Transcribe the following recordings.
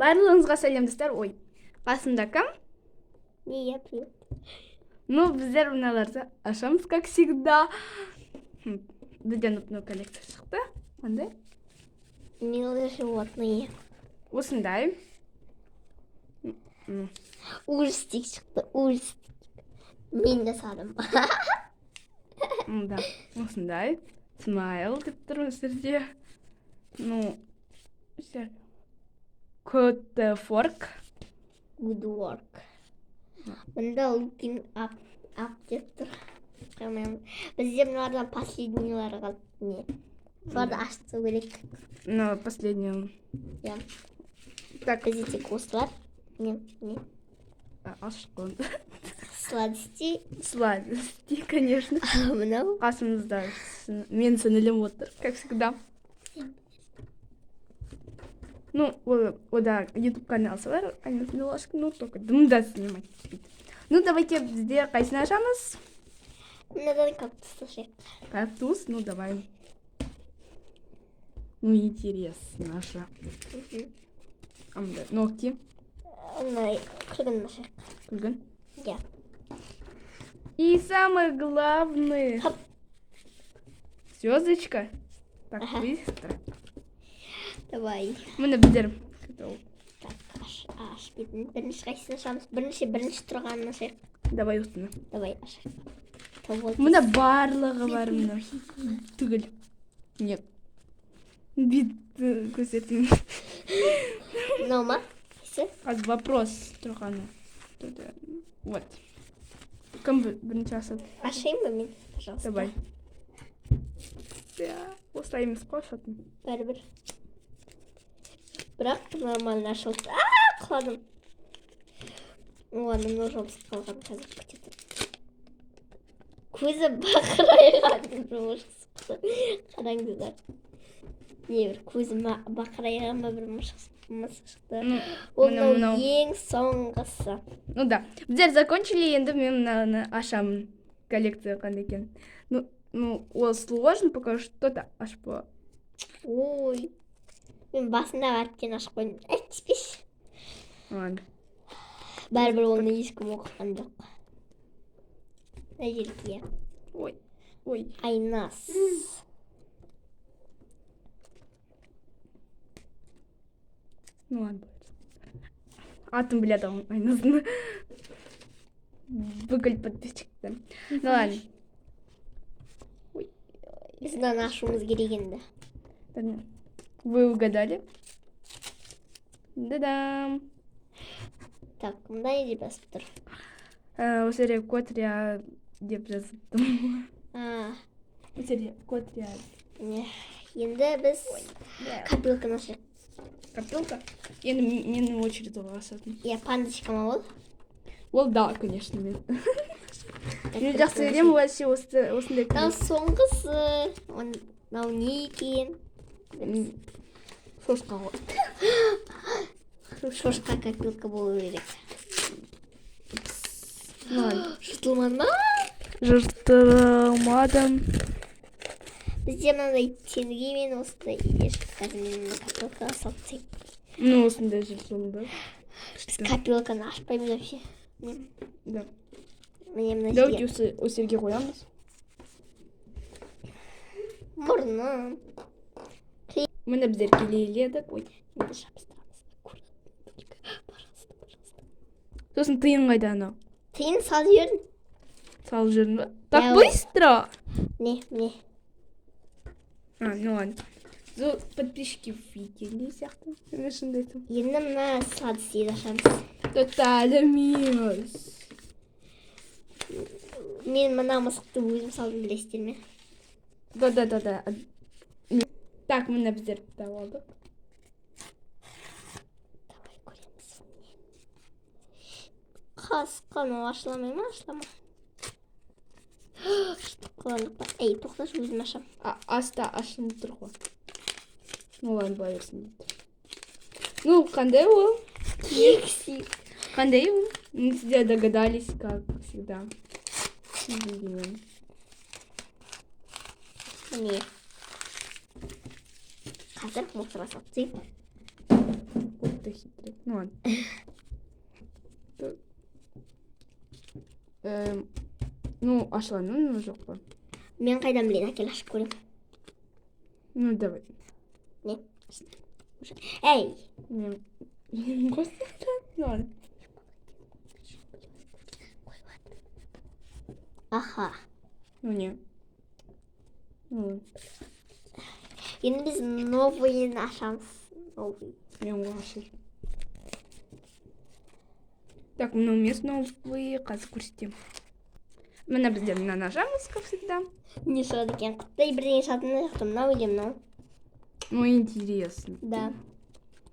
Барлығыңызға сәлем, достар! Ой, қасымда кім? Не, я, привет. Ну, біздер мыналарды ашамыз, как всегда. Бізден мынау коллекция шықты. Қандай? Милые животные. Осындай. Ужастик шықты, ужастик. Мен жасадым. Да, осындай. Смайл деп тұр осы жерде. Ну, код форк. Good work. Мында looking up, up деп тұр. Қоймаймын. Бізде мыналардан последнийлары қалды. Не? Соларды ашып тастау керек. Ну, последний. Иә. Так, Бізде тек осылар. Не, не. Ашық қой. Сладости. Сладости, конечно. Мынау. Қасымызда мен сіңілім отыр, как всегда. Ну, ол ода YouTube каналы бар, Айназ Милашка, ну, только дымда снимать етпейді. Ну, давайте, бізде қайсыны ашамыз? Мынадан кактус ашайық. Кактус, ну, давай. Ну, интересно же. А, мында ногти. Мына күлгін ашайық. Күлгін. Иә. И самое главное. Хоп. Звездочка. Так, Ага. быстро. Давай. Міне, біздер. Так, аш, аш бетін. Бірінші қайсысын ашамыз? Бірінші тұрғанын ашайық. Давай осыны. Давай, ашайық. Тауып алдық. Мында барлығы бар, міне. Түгел. Нет. Бетті көрсетейін. Мынау ма? Қайсы? Қазір вопрос тұрғаны. Тут, вот. Кім бірінші ашады? Ашайын ба мен? Пожалуйста. Давай. Да, осылай емес қой ашатын. Бәрібір. Бірақ нормально ашылды. А, құладым. Ладно, мынау жабысып қалған, қазір күте тұр. Көзі бақырайған бір мышық шықты. Қараңыздар. Не, бір көзі бақырайған ба, бір мысық шықты. Ну, Ол мынау, мынау мынау. ең соңғысы. Ну да. Біздер закончили, енді мен мынаны ашамын. Коллекция қандай екен. Ну, ол сложно пока что-то ашпа. Ой. Мен басындағы әріптен ашып қойдым. Әй, тиіспеші. Ладно. Бәрібір оны ешкім оқыған жоқ. Мына жерге. Ой, ой. Айнас. Ну ладно. Атын біледі ғой Айназдың. Бүкіл подписчиктер. Ну ладно. Біз мынаны ашуымыз керек енді. Да. Вы угадали? Да-дам. Так, мында не деп жазып тұр? Осы жерге код ре деп жазыптым. А, Осы жерге код ре. не. Енді біз копилканы ашайық. Копилка. Енді менің очередь ол ашатын. Иә, пандочка ма ол? Ол да, конечно, мен. Так, Мен жақсы көремін вообще осы осындай. Мынау соңғысы. Мынау не екен? Шошқа ғой. Шошқа копилка болу керек. Ну ладно. Жыртылмады ма? Жыртылмадым. Бізде мынандай теңге мен осындай ине шықты. Қазір мен мына копилкаға салып тастайын. Ну, осындай жыртылды. Біз копилканы ашпаймыз вообще. Міне, Да. міне, мына Давайте жерге. осы жерге қоямыз. Мұрны. Міне, біздер келеледік. Ой. Енді жабыстырамыз. Аккуратно только. Пожалуйста, пожалуйста. Сосын тиын қайда анау? Тиын салып жібердім. Салып жібердің ба? Так Я- быстро! Не, міне. А, ну ладно. Ну, подписчики видели сияқты. Мен шынымды айтсам. Енді мына сладостиді ашамыз. Тоталь минус. Мен мына мысықты өзім салдым, білесіздер ме? Да, да, да, да. Так, міне, біздер тауып алдық. Давай көреміз. Қасқа, мынау ашыла ма, ашыла ма? Жыртып қалған па? Ей, тоқташы, өзім ашамын. А, аста ашылып тұр ғой. Ну ладно, былай берсін дейді. Ну, қандай ол? Кексик. Қандай ол? Ну, сіздер догадались, как всегда. Білмеймін. Міне. Қазір мусорға салып тастайын. Вот ты хитрый. Ну ладно. Так. Ну, ашыла ма, ну, жоқ па? Мен қайдан білейін, әкел, ашып көремін. Ну, давай. Не? Эй! Мен қостым. Ну ладно. Аха. Ну, не. Ну ладно. Енді біз новыйын ашамыз. Новый. Мен ғой ашып. Так, мынау емес, новый, қазір көрсетемін. Міне, біздер мынаны ашамыз, как всегда. Не шығады екен? Құттай бірдеңе шығады мына жақта, мынау или мынау? Ну, интересно. Да.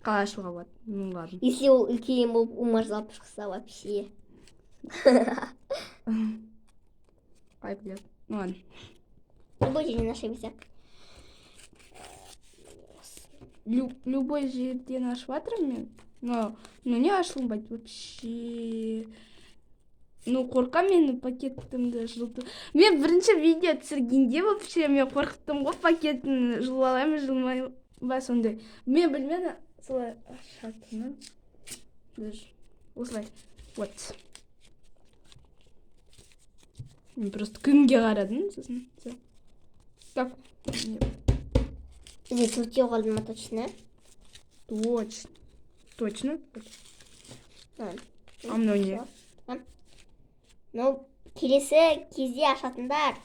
Қалай ашуға болады? Ну ладно. Если ол үлкен болып умаждалып шықса вообще. Қалай біледі? Ну ладно. Любой жерден аша берсек. Любой жерден ашып жатырмын мен. Но не ашылмайды вообще. Ну, қорқамын мен пакетімді жұлып. Мен бірінші видео түсіргенде вообще мен қорықтым ғой, пакетін жұлып алаймын, жұлмай ба, сондай. Мен білмедім солай ашатынын. Даже осылай. Вот. Мен просто күнге қарадым, сосын всё. Так. Не, Бізде төртеу қалды ма точно? Точно. Точно. А, А мынау не? А? Мынау келесі кезде ашатындар.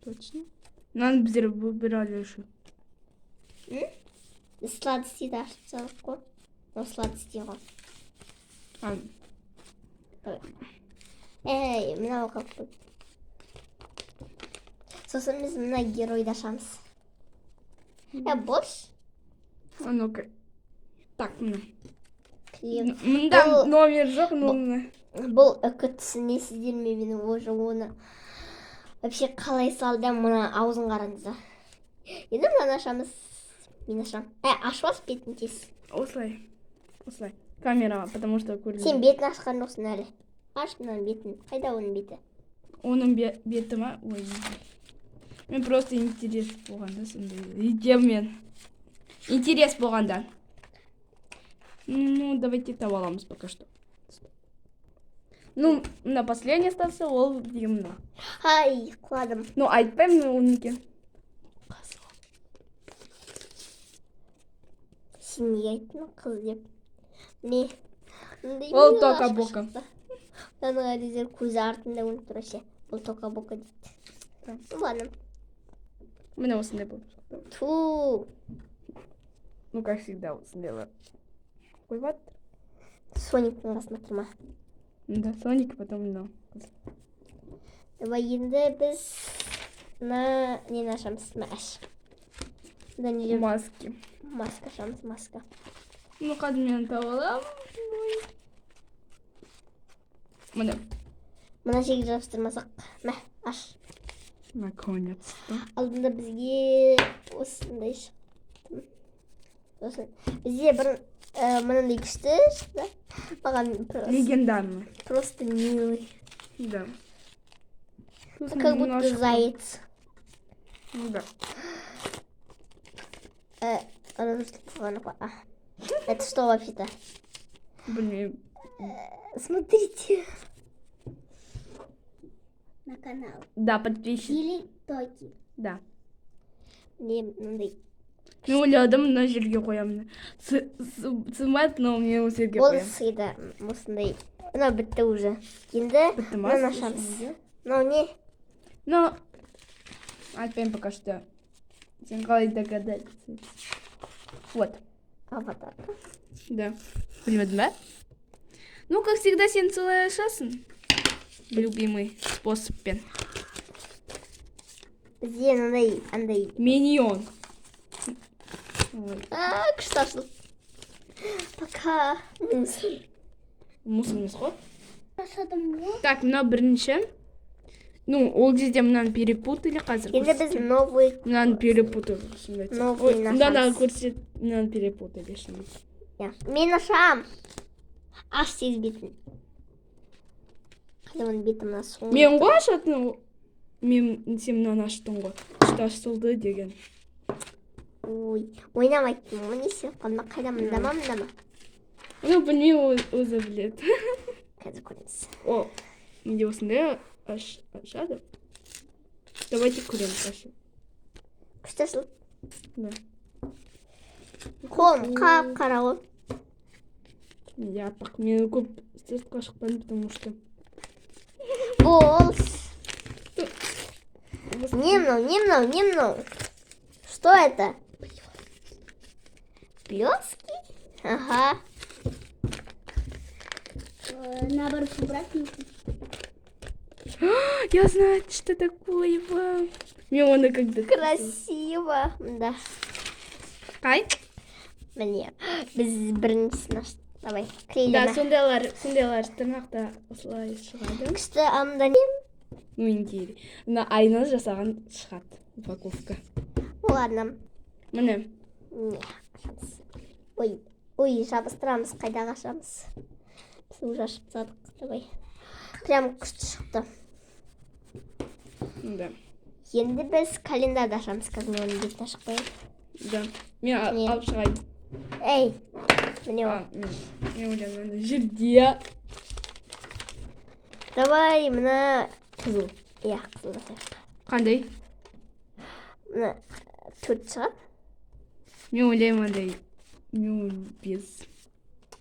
Точно. Мынаны біздер выбирали еще. М? Біз сладостиді ашып тастадық қой. Мынау сладости ғой. А, Давай. Эй, мынау қалып қойды. Сосын біз мына геройды ашамыз. Ә, бош. А ну-ка. Так, мына. Клиент. Мында номер жоқ, но мына. Бұл үкі түсінесіздер ме, мен уже оны вообще қалай салды, мына аузын қараңыздар. Енді мынаны ашамыз. Мен ашамын. Ә, ашып алшы бетін тез. Осылай. Осылай. Камераға, потому что көрінбейді. Сен бетін ашқан жоқсың әлі. Аш мынаның бетін. Қайда оның беті? Оның беті ма? Ой. Мен просто интерес болғанда сондай. Идем мен. Интерес болғанда. Ну, давайте таба аламыз пока что. Ну, мына последний остался, ол деген мына. Ай, құладым. Ну, айтпаймын ол не екен. Сен неге айттың қыз деп? Не? Мындай Ол милашка Тока-Бока. шықты. Мынаның әріздер көзі артында көрініп тұр вообще. Бұл Тока-Бока дейді. Так. Ну ладно. Міне, осындай болып шықты. Ту. Ну, как всегда, осындайлар. Қойып жатыр. Сониктің қасында тұр ма? Да, Соник, потом мынау. Давай, енді біз мына нені ашамыз? Мә, аш. Мында нелер? Маски. Маска ашамыз, маска. Ну, қазір мен тауып аламын. Ой. Міне. Мына жерге жабыстырмасақ. Мә, аш. Наконец-то. Алдында бізге осындай шықты. Сосын бізде бір мынандай күшті шықты. Маған просто, Легендарный. просто милый. Да. Сосын Как мынау будто шықты. заяц. Ну да. Ана қалған ғой. А. Это что вообще-то? Білмеймін. Смотрите. На канал. Да, подписчик. Или Токи. Да. Не, мынандай. Мен ойладым, мына жерге қоямын. Сымайды, но мен осы жерге Ол қоямын. сыйда осындай. Мынау бітті уже. Енді Бітті ма? мынаны ашамыз. Мынау не? Но айтпаймын пока что. Сен қалай догадаться? Вот. Аватарка. Да. Білмедің ба? Ну, как всегда, сен солай ашасың. Любимый способпен. Бізде мынандай андай. Миньон. Ой, А, күшті ашылды. Пока. Мусор. мусор емес қой. Ашадым ғой. Так, мынау бірінші. Ну, ол кезде мынаны перепутали, қазір Енді біз көрсетемін. новый Мынаны перепутали, шынымды айтсам. Новый Ой, мынаны ашамыз. көрсет, мынаны перепутали, шынымды айтсам. Иә. Мен ашам. Аш тез бетін. Қазір оның беті мына соңында. Мен ғой ашатын, мен сен мынаны аштың ғой. Күшті ашылды деген. Ой, ойнамайтын ғой, не істеп қалдым? Қайда, мында ма, мында ма? Ну, білмеймін, ол өзі біледі. Қазір көреміз. О, менде осындай ашады. Давайте көреміз ашып. Күшті ашылды. Да. Қолым қап қара ғой. Менде аппақ. Мен көп сыртқа шықпадым, потому что Бол. Не мынау, не мынау, не мынау? Что это? Блестки? Ага. Наоборот, убрать нужно. Я знаю, что такое. Вау. Мен оны когда Красиво. Да. Қай? Міне. Біз біріншісін аштық. Давай, Да, клейлеме. сондайлар тырнақта осылай шығады. Күшті, а мында не? Ну, интересно. Мына айна жасаған шығады упаковка. Ладно. Міне. Не, ашамыз. Ой, ой, жабыстырамыз, қайда қашамыз? Біз уже ашып тастадық. Давай. Прям күшті шықты. Да. Енді біз календарьды ашамыз. Қазір мен оның бетін ашып қояйын. Да. Мен Не. алып шығайын. Ей, міне ол. А, мен ойлаймын, ана жерде. Давай, мына Қызыл. Иә, қызыл жасайық. Қандай? Мына төрт шығар. Мен ойлаймын, андай. Мен 5.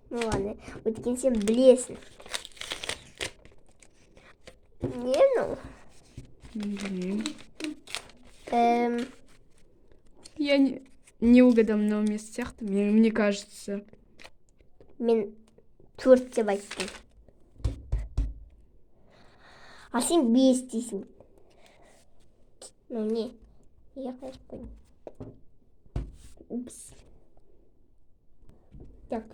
Ну ладно, өйткені сен білесің. Не мынау? Мен білмеймін. Я не угадал, мынау емес сияқты. Мне кажется. Мен төрт деп айттым. А сен бес дейсің. Ну не? Неге қайырып қойдың? Упс. Так.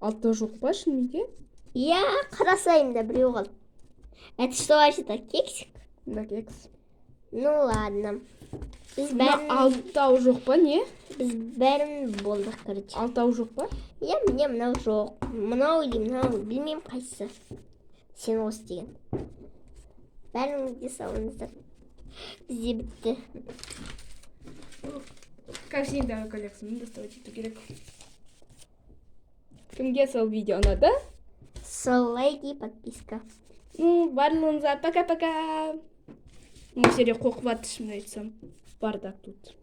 Алты жоқ па шынымен? Иә, қарасайын да, біреу қалды. Это что вообще-то, кексик? Да, кекс. Ну ладно. Біз Мына бәрін алтау жоқ па, не? Біз бәрін болдық, короче. Алтау жоқ па? Иә, міне, мынау жоқ. Мынау или мынау, білмеймін қайсысы. Сен осы деген. Бәріңіз де салыңыздар. Бізде бітті. Как всегда, коллекцияны доставать ету керек. Кімге сол видео ұнады? Сол лайк и подписка. Ну, барлығыңызға пока-пока. Ну, серия қоқып жатыр, шынымды айтсам. Бардак тут.